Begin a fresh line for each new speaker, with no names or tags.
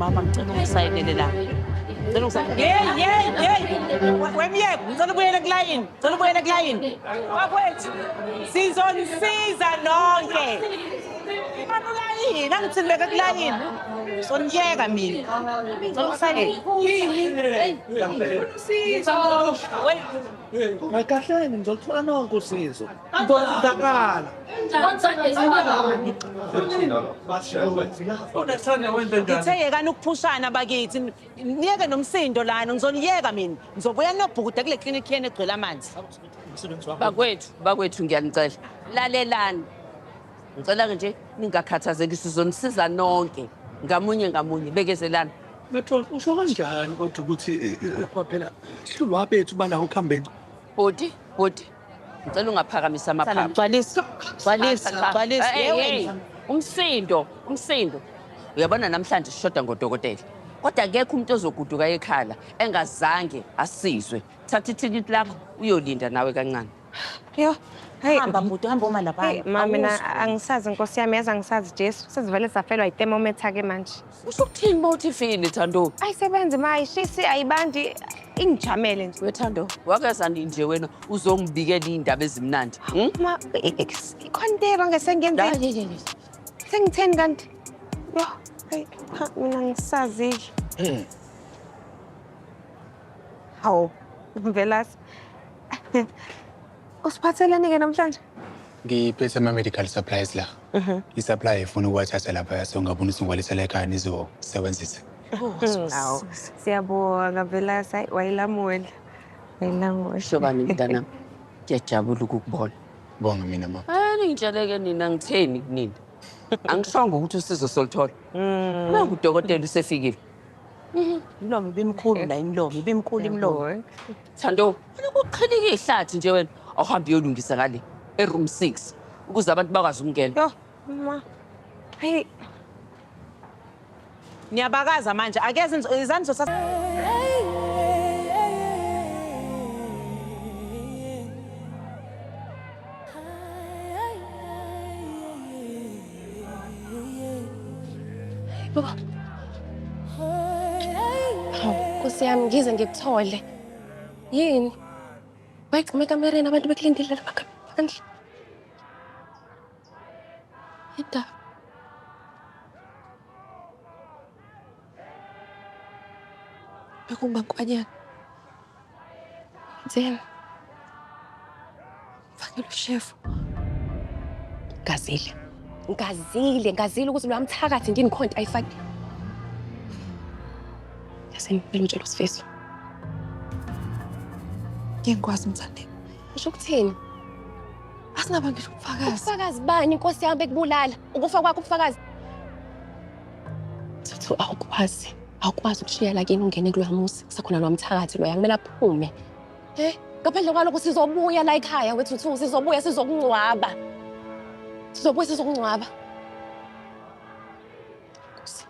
Mama, ngicela ungisayinele la. Ngicela ungisayinele. Hey, hey, hey. Wemyeko, ngicela ubuyele kulayini. Ngicela ubuyele kulayini. Bakwethu, sizonisiza nonke. Mani ulayini, angithi nibeke kulayini. Soniyeka mina. Ngicela ungisayinele. Sizo.
Ngakahleni ngizolithola nonke usizo. Ngizosizakala.
Ngithe yekani ukuphushana bakithi. Niyeke nomsindo lana, ngizoniyeka mina. Ngizobuya nobhukuda kule klinikhi yenu egcwele amanzi.
Bakwethu, bakwethu ngiyanicela. Lalelani. Ngicela nje ningakhathazeki sizonisiza nonke. Ngamunye ngamunye bekezelani.
Metro, usho kanjani kodwa ukuthi phela sihlulwa bethu bala ukuhambeni.
Bhuti, bhuti. Ngicela ungaphakamisa amaphaphu.
Gcwalisa, gcwalisa, gcwalisa.
Hey, hey. Umsindo, umsindo. Uyabona namhlanje sishoda ngodokotela. Kodwa akekho umuntu ozoguduka ekhala engazange asizwe. Thatha ithikithi lakho uyolinda nawe kancane.
Yo, hey.
Hamba bhuti, hamba uma lapha.
Hey, ma mina angisazi Nkosi yami, yazi angisazi Jesu. Sesivele safelwa yithermometer ke manje.
Usho ukuthini uma uthi fini Thando?
Ayisebenzi ma, ayishisi, ayibandi, ingijamele nje.
Wethando, wakeza nje wena uzongibikela iy'ndaba ezimnandi. Hmm?
Ma, ikhona into wrong esengiyenzile. Sengitheni kanti? Yo, hey, cha, mina angisazi. Hawu, Mvelase. Usiphatheleni-ke namhlanje?
Ngiphethe ama-medical supplies la. I-supply ifuna ukuwathatha lapha so ngabona ukuthi ngiwalethela ekhaya nizosebenzisa.
Hawu, siyabonga Mvelase, hayi wayilamula. Wayilamula.
Hlobani mntanami. Ngiyajabula ukukubona.
Bonga mina mama.
Hayi ningitsheleke nina ngitheni kunina. Angishongo ukuthi usizo soluthola. Nangu udokotela usefikile.
Imlomo ibimkhulu la imlomo, ibimkhulu imlomo.
Thando, unokuqhelika ihlathi nje wena. Awuhambe uyolungisa ngale e-room 6 ukuze abantu bakwazi ukungena.
Yo, ma. Hey,
Niyabakaza manje, akeze izani zothatha
Baba. Hawu, Nkosi yami ngize ngikuthole. Yini? Bayigcuma ekamereni abantu bekulindile lapha ngaphandle. Indaba. Bekungabankwanyana. Nzeni. Fakela ushefu. Ngazile. Ngazile, ngazile ukuthi lo mthakathi ndinikhonto ayifaki. Yazi ngicela utshela uSifiso.
Ngeke ngikwazi Mthandeni.
Usho ukuthini?
Asinaba ngisho ubufakazi.
Ubufakazi bani inkosi yami bekubulala? Ukufa kwakho ubufakazi. Thuthu awukwazi. Awukwazi ukushiya la kini ungene kuloya muzi. Kusakhona lo mthakathi loya kumele aphume. Eh, ngaphandle kwalokho sizobuya la ekhaya wethuthu sizobuya sizokungcwaba. Sizobuya sizokungcwaba. Nkosi.